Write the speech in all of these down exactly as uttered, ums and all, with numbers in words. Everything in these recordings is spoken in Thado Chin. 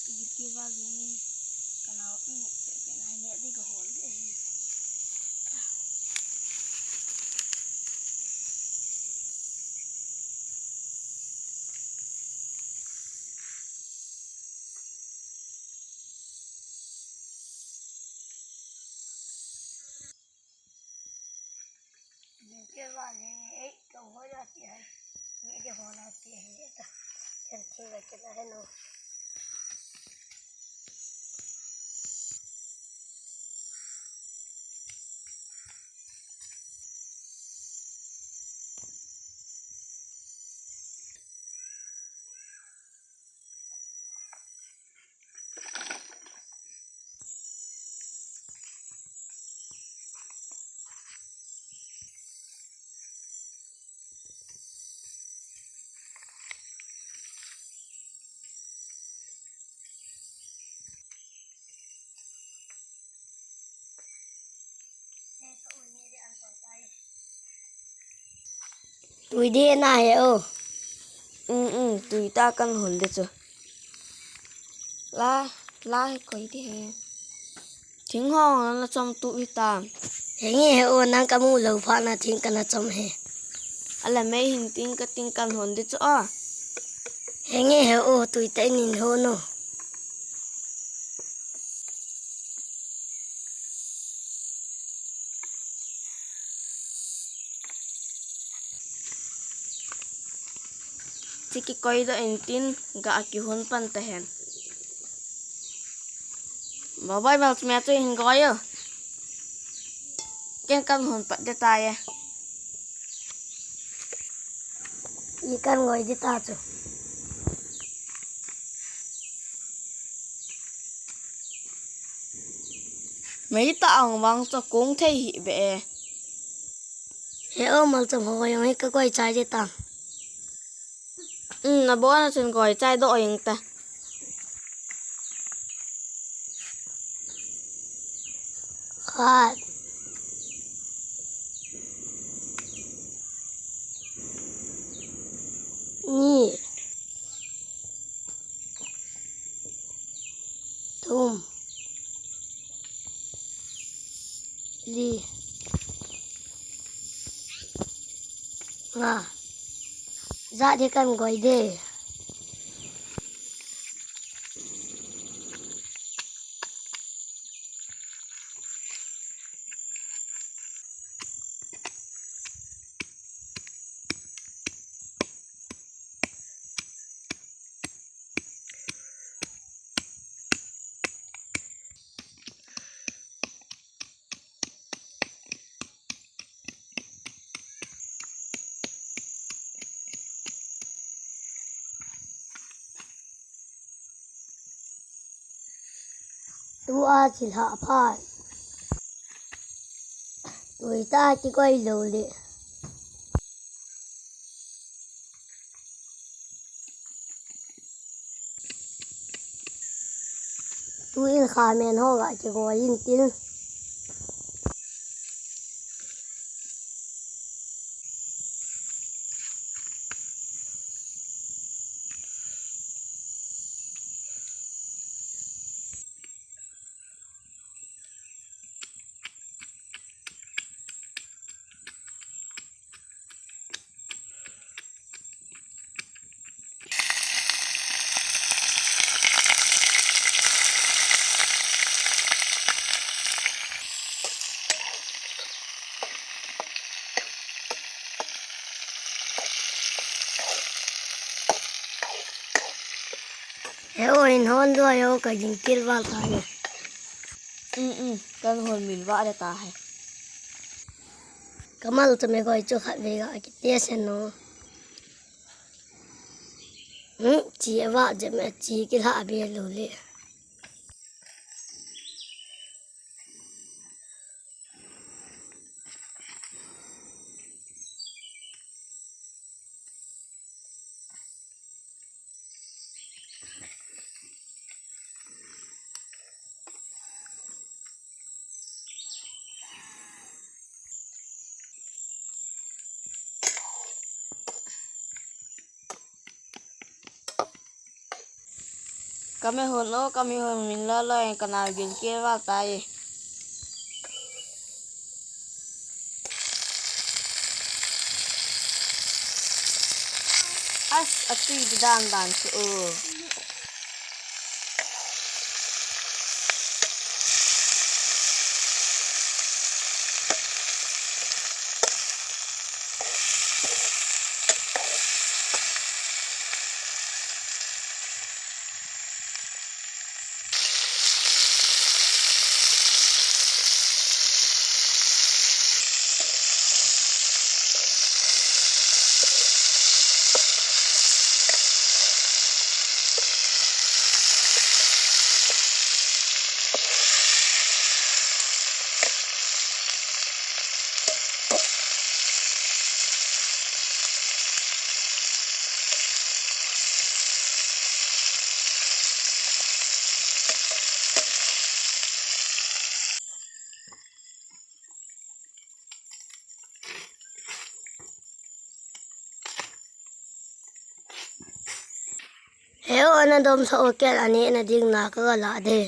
Git ke ba gini. Kana, mm, ke, ke na ne di ko hol de. Tui de na he o. Um, um, tui ta kan hol de chu. La, la he koi de he. Thing hong na chom tu hi ta. Henge he o, nang ka mu lo pha na thing kana chom he. Ala mei hin ting ka ting kan hon de chu o. Henge he o, tui ta in in ho no. Chi kikoi doh intin ga a kihon pan ta hen. Babai bal chmia chu hin goi o. Ken kan hon pat de ta ye. I kan goi de ta chu. Mei ta ang vang chu kong thei hi be e. He o, malcham ho jong hi ka koi chai de tang. Um, na bon a chun koi chai doh jeng ta. Khat. Ni. Thum. Li. Nga. Jat hi kan goi de. Tua chi lha phat. Tui ta kikoi lou le. Tuin khamen ho ga kigoi intin. He o, hin hon doh o, ka jingkah val ta he. Um, um, kan hon mil val ta he. Ka malcham e, koi chu khat vei ga kiti se no. Hmm, chi ava je me chi kila be lou le. Ka mehon o, ka mehon min lolo in ka nao gilkel val tai. As, a tui di dan dan chu o. He o, ana dom sa o, kel ani na ding na ka la de.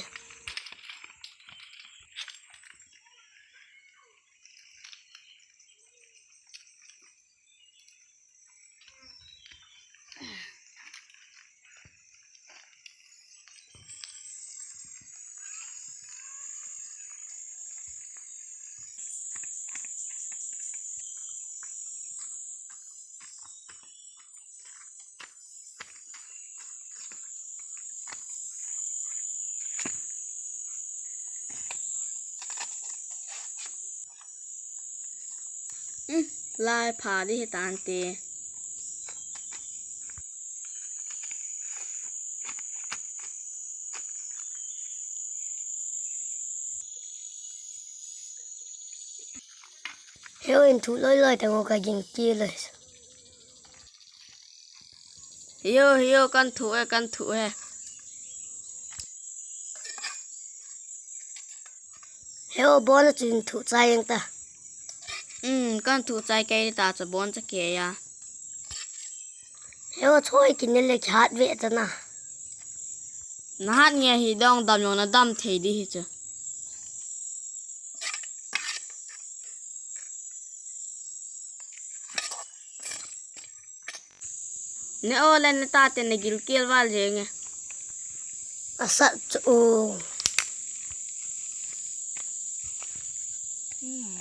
Hmm, lai pha di hi tante. Heu in thu loi loi tang ka ging ti loi. Hiyo, hiyo, kan thu e, kan thu e. Heu bon a chun thu chai ang ta. Hmm, kan thu chai kei ta cha bon cha ke ya. Heu choi kin le khat ve ta na. Na hat nge hi dong dam yong na dam thei di hi chu. Ne o le ne tate ne gilkel val jenge. Asat chu o. Hmm.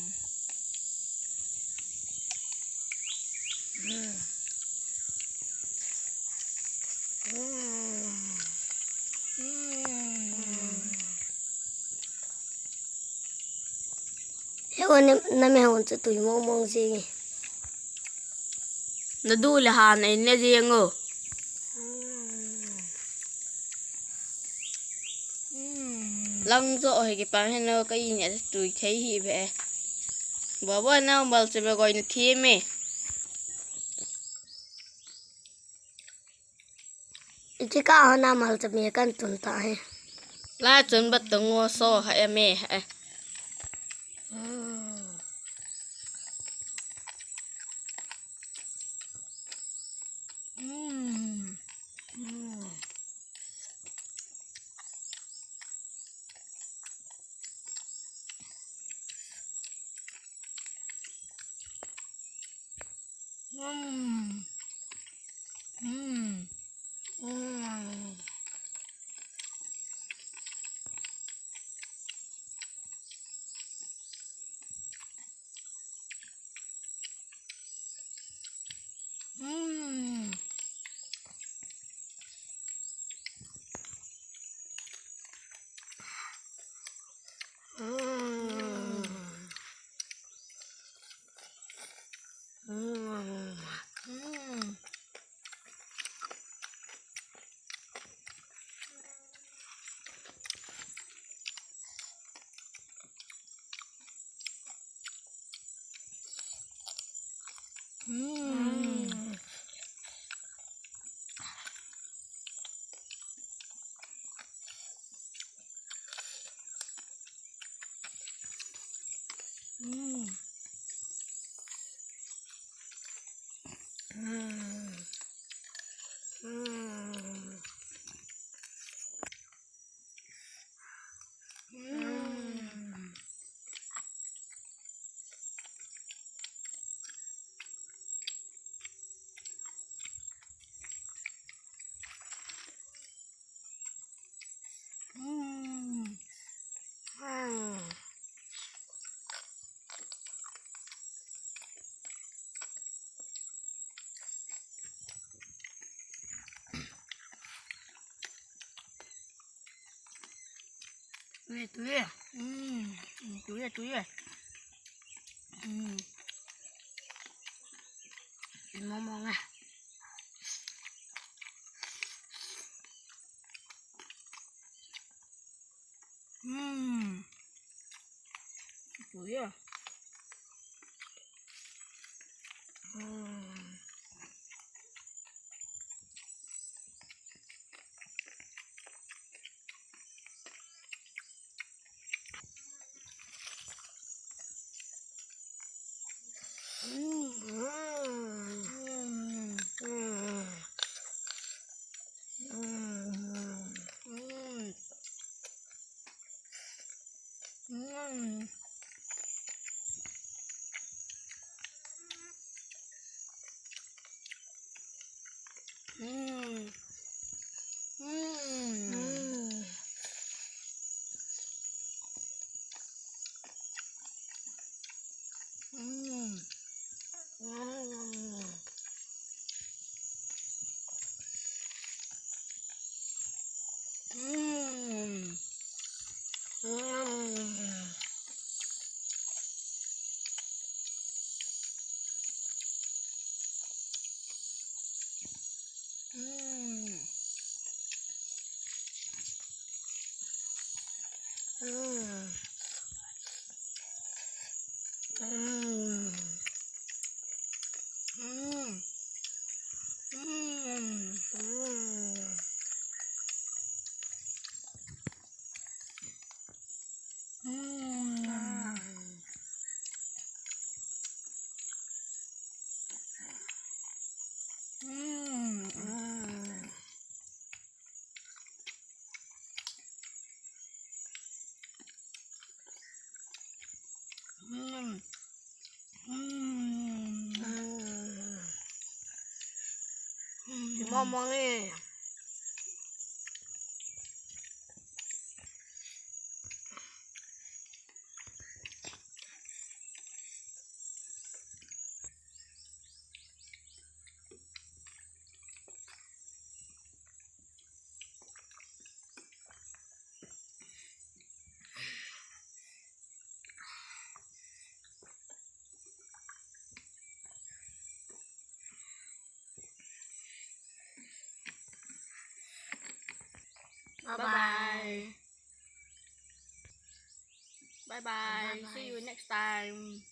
Hmm. Hmm. Hmm. Heu ne, na mehon chu tui mong mong jenge. Na du le han ei ne jeng o. Lang jo he ki pa he no ka i ne tui thei hi be. Bo bo na mal che be goi na thi me. Ichi ka hona mal cha mi kan tun ta he. La chun bat to ngo so ha e me ha e. Tui, tui. Hmm, tui, tui. Hmm. Mong mong ah. Hmm. Tui ah. Hmm. Mama ni. Bye bye. Bye bye. Bye bye. See you next time.